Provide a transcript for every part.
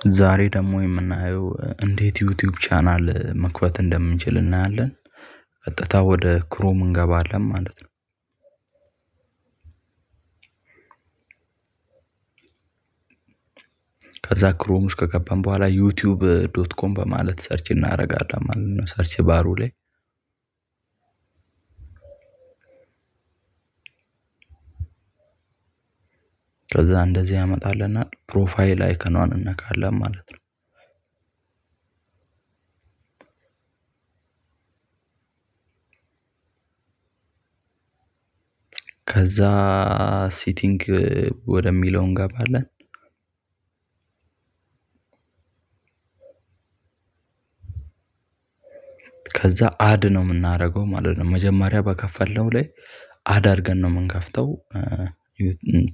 ዛሬ ደግሞ የምናየው እንዴት YouTube channel መክፈት እንደምንችል እናያለን። ቀጥታ ወደ Chrome እንገባለን ማለት ነው። ከዛ Chrome ውስጥ ከገባን በኋላ YouTube.com በማለት search እናደርጋለን ማለት ነው። Search bar ኡ ላይ ከዛ እንደዚህ ያመጣልናል። Profile icon ኗን እነካለን ማለት ነው። ከዛ setting ወደሚለው እንገባለን። ከዛ add ነው የምናደርገው ማለት ነው። መጀመሪያ በከፈልነው ላይ add አድርገን ነው የምንከፍተው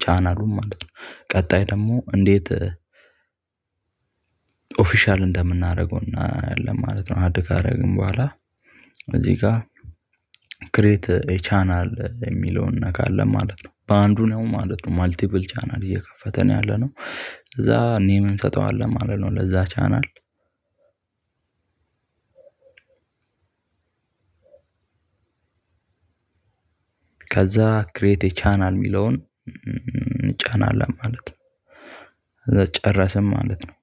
ቻናሉን ማለት ነው። ቀጣይ ደግሞ እንዴት official እንደምናደርገው እናያለን ማለት ነው። Add ካደረግን በኋላ እዚህ ጋር create channel የሚለውን እነካለን ማለት ነው። በአንዱ ነው ማለት ነው። Multiple channel እየከፈተን ያለ ነው። እዛ name እንሰጠዋለን ማለት ነው ለዛ ቻናል። ከዛ create channel የሚለውን እንጫናለን ማለት ነው። ከዛ ጨረስን ማለት ነው።